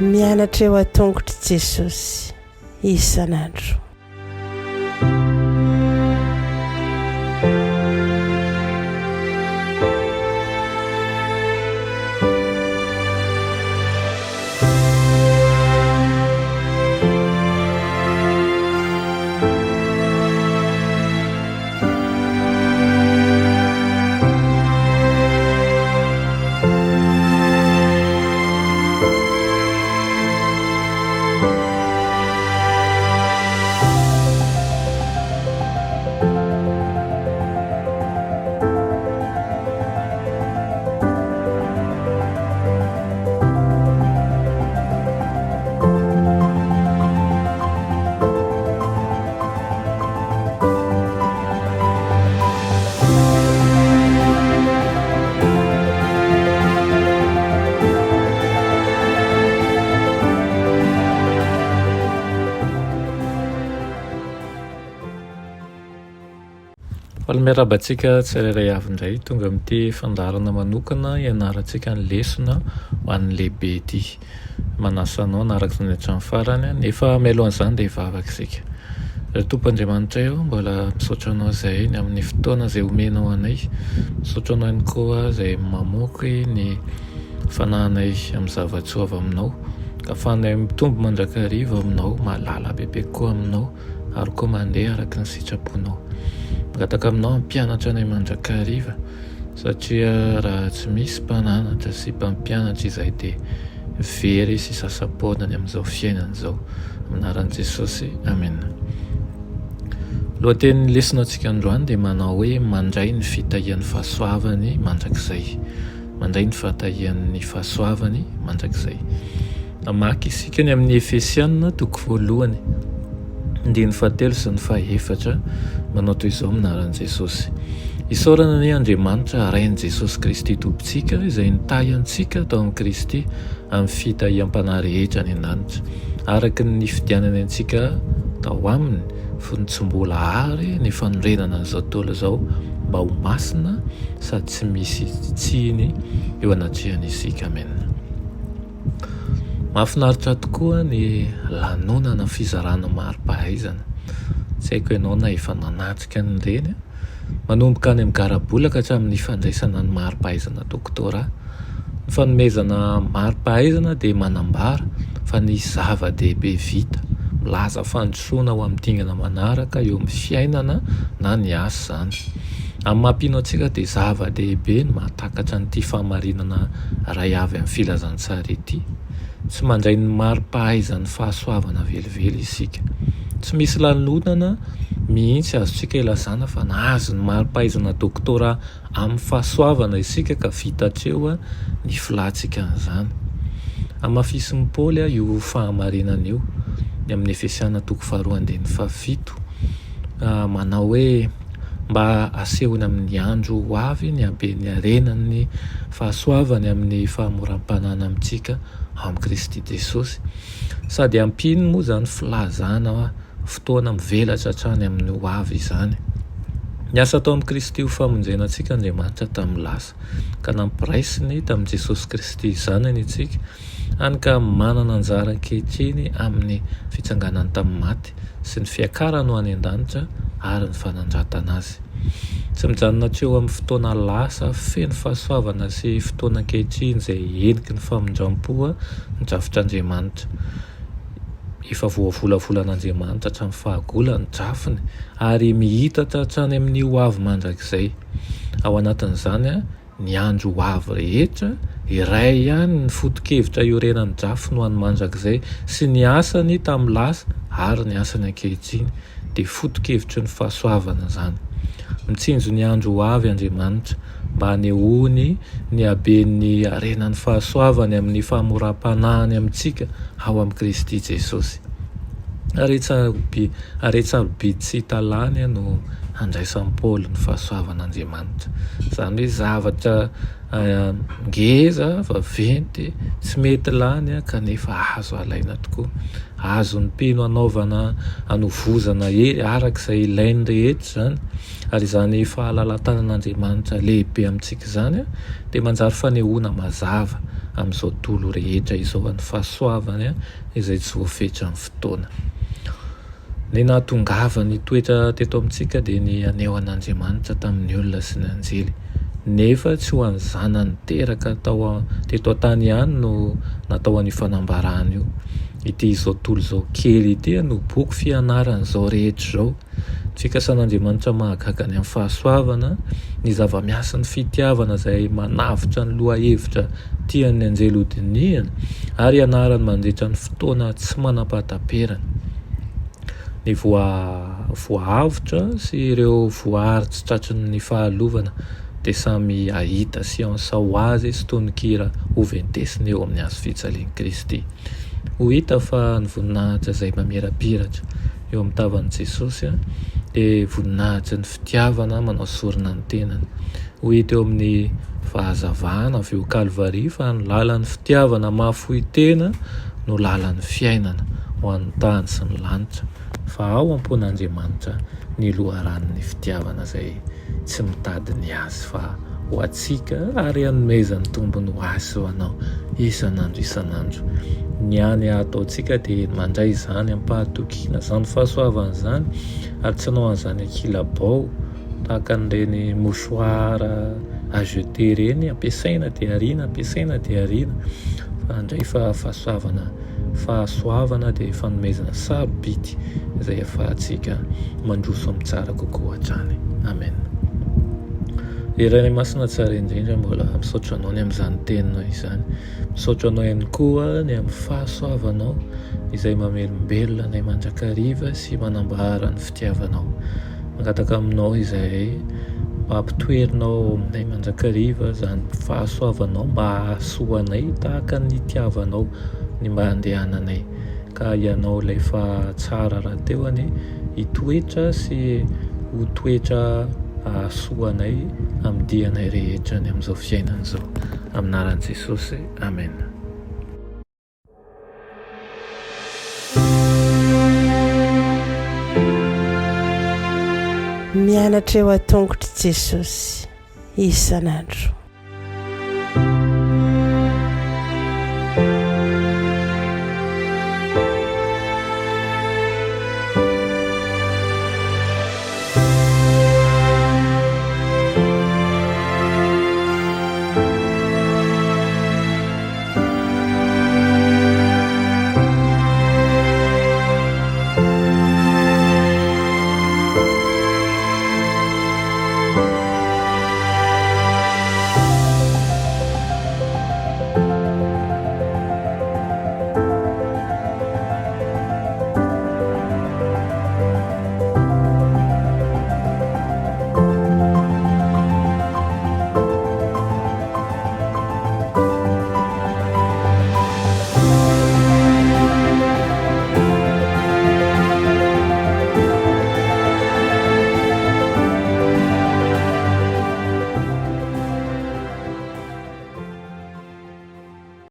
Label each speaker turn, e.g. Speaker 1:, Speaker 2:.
Speaker 1: Mianatra eo an-tongotr'i Jesosy isan'andro.
Speaker 2: Faly miarahaba antsika tsirairay avy indray tonga amin'ity fandaharana manokana hianarantsika ny lesona ho an'ny lehibe ity. Manasa anao hanaraka izany hatramin'ny farany nefa mialohan'izany dia hivavaka isika. Ry Tompo Andriamanitray ô, mbola misaotra Anao izahay ny amin'ny fotoana izay omenao anay. Misaotra Anao ihany koa izay mamoky ny fanahinay amin'ny zava-tsoa avy Aminao, ka ahafahanay mitombo mandrakariva ao Aminao, mahalala bebe kokoa Aminao, ary koa mandeha araka ny sitraponao. Mangataka Aminao hampianatra anay mandrakariva. Satria raha tsy misy mpananatra sy mpampianatra izahay dia very sy sasa-poana ny amin'izao fiainana izao. Amin'ny anaran'i Jesosy, amena. Lohatenin'ny lesona antsika androany dia manao hoe mandray ny fitahian'ny fahasoavany mandrakizay. Mandray ny fahatahian'ny fahasoavany mandrakizay. Hamaky isika ny amin'ny Efesiana toko voalohany, andininy fahatelo sy ny fahefatra, manao toy izao amin'ny anaran'i Jesosy. Isaorana anie Andriamanitra Rain'i Jesosy Kristy Tompontsika izay nitahy antsika tao amin'i Kristy amin'ny fitahiam-panahy rehetra any an-danitra, araka ny nifidianany antsika tao aminy fony tsy mbola àry ny fanorenana an'izao tontolo izao mba ho masina sady tsy misy tsiny eo anatrehany isika. Amena. Mahafinaritra tokoa ny lanonana fizarana mari-pahaizana. Tsy haiko ianao na efa nanatrika an'ireny. Manomboka any amin'ny garabola ka hatramin'ny fandraisana ny mari-pahaizana doctorat. Ny fanomezana mari-pahaizana dia manambara fa nisy zava-dehibe vita, milaza fandrosoana ho amin'ny dingana manaraka eo amin'ny fiainana na ny asa izany. Amin'ny maha mpino antsika dia zava-dehibe ny mahatakatra an'ity fahamarinana iray avy amin'ny filazantsara ity. Tsy mandray ny mari-pahaizan'ny fahasoavana velively isika. Tsy misy lanonana mihitsy azontsika ilazana fa nahazo ny mari-pahaizana doctorat amin'ny fahasoavana isika ka vita hatreo ny filantsika an'izany. Hamafisin'i Paoly io fahamarinana io ny amin'ny Efesiana toko faharoa andininy fahafito manao hoe mba hasehony amin'ny andro ho avy ny haben'ny harenan'ny fahasoavany amin'ny fahamoram-panana amintsika ao amin'i Kristy Jesosy. Sady ampiany moa izany filazana fotoana mivelatra hatrany amin'ny ho avy izany. Niasa tao amin'i Kristy ho famonjena antsika Andriamanitra tamin'ny lasa, ka nampiraisiny tamin'i Jesosy Kristy Zanany isika, hany ka manana anjara ankehitriny amin'ny fitsanganany tamin'ny maty sy ny fiakarany ho any an-danitra ary ny fanandratana azy. Tsy mijanona hatreo amin'ny fotoana lasa feno fahasoavana sy fotoana ankehitriny izay heniky ny famindram-po ny drafitr'Andriamanitra. Efa voavolavolan'Andriamanitra hatramin'ny fahagola ny drafiny ary mihitatra hatrany amin'ny ho avy mandrakizay. Ao anatin'izany ny andro ho avy rehetra, iray ihany ny foto-kevitra iorenan'ny drafiny ho an'ny mandrakizay sy ny asany tamin'ny lasa ary ny asany ankehitriny dia foto-kevitry ny fahasoavana izany. Mitsinjo ny andro ho avy Andriamanitra mba hanehoany ny haben'ny harenan'ny fahasoavany amin'ny fahamoram-panahiny amintsika ao amin'i Kristy Jesosy. Haren-tsarobidy tsy hita lany no handraisan'i Paoly ny fahasoavan'Andriamanitra. Izany hoe zavatra ngeza, vaventy, tsy mety lany kanefa azo alaina tokoa. Azon'ny mpino anaovana, anovozana hery araka izay ilainy rehetra izany. Ary izany fahalalan-tanan'Andriamanitra lehibe amintsika izany dia manjary fanehoana mazava amin'izao tontolo rehetra izao ny fahasoavany izay tsy voafetran'ny fotoana. Ny nahatongavany hitoetra teto amintsika dia ny haneho an'Andriamanitra tamin'ny olona sy ny anjely. Nefa tsy ho an'ny zanany teraka tao teto an-tany ihany no natao an'io fanambarana io. Ity izao tontolo izao kely ity no boky fianaran'izao rehetra izao. Ny fikasan'Andriamanitra mahagaga ny amin'ny fahasoavana, ny zava-miasin'ny fitiavana izay manavotra ny lohahevitra tian'ny anjely hodinihina, ary ianarany mandritra ny fotoana tsy manam-pahataperana. Ny voa voaavotra sy ireo voaary tsy tratry ny fahalovana dia samy hahita siansa ho azy sy tononkira hoventesina eo amin'ny hazo fijalian'i Kristy. Ho hita fa ny voninahitra izay mamirapiratra eo amin'ny tavan'i Jesosy dia voninahitry ny fitiavana manao sorona ny tenany. Ho hita eo amin'ny fahazavana avy eo Kalvary fa ny lalan'ny fitiavana mahafoy tena no lalan'ny fiainana ho an'ny tany sy ny lanitra, fa ao am-pon'Andriamanitra ny loharanon'ny fitiavana izay tsy mitady ny azy fa ho antsika ary hanomezany tombony ho ahy sy ho anao isan'andro isan'andro. Ny hany ataontsika dia ny mandray izany am-pahatokiana, izany fahasoavana izany, ary tsy hanao an'izany ankilabao tahaka an'ireny mouchoir à jeter ireny, ampiasaina dia ariana, ampiasaina dia ariana, fa handray fa fahasoavana. Fahasoavana dia fanomezana sarobidy izay ahafahantsika mandroso amin'ny tsara kokoa hatrany. Amen. Ry Ray Masina tsara indrindra, mbola misaotra Anao ny amin'izany teninao izany. Misaotra Anao ihany koa ny amin'ny fahasoavanao izay mamelombelona anay mandrakariva sy manambara ny fitiavanao. Mangataka aminao izahay mba hampitoherinao ao aminay mandrakariva izany fahasoavanao mba hahasoa anay tahaka ny nitiavanao ny mba handehananay. Ka Ianao ilay fa tsara rahateo anie hitoetra sy ho toetra hahasoa anay amin'ny dianay rehetra any amin'izao fiainana izao. Amin'ny anaran'i Jesosy, Amena.
Speaker 1: Mianatra eo an-tongotr'i Jesosy isan'andro.